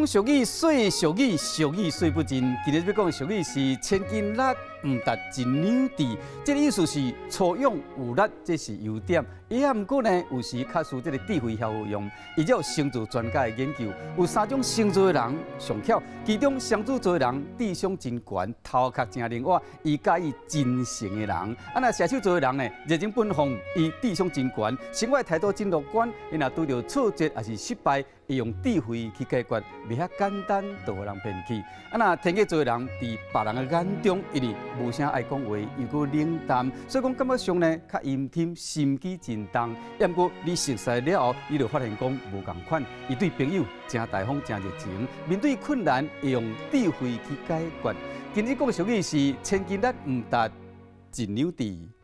講俗語，說俗語，俗語說不盡。今日欲講俗語是千斤力毋值一兩智，這個意思是粗勇有力，這是優點。也毋過呢，有時較需這個智慧較好用。依照星座專家的研究，有三種星座的人上巧，其中雙子座的人智商真懸，頭殼誠靈活，伊佮意真誠的人。啊，若射手座的人呢，熱情奔放，伊智商真懸，生活態度真樂觀。伊若拄著挫折抑是失敗，會用智慧去解決，袂遐簡單就予人騙去。啊，若天蠍座的人佇別人的眼中，因為無啥愛講話，又閣冷淡，所以講感覺上呢較陰忝，心機真重。毋過你熟似了後，你就發現講無仝款。伊對朋友誠大方、誠熱情，面對困難會用智慧去解決。今日講俗語是千斤力毋值一兩智。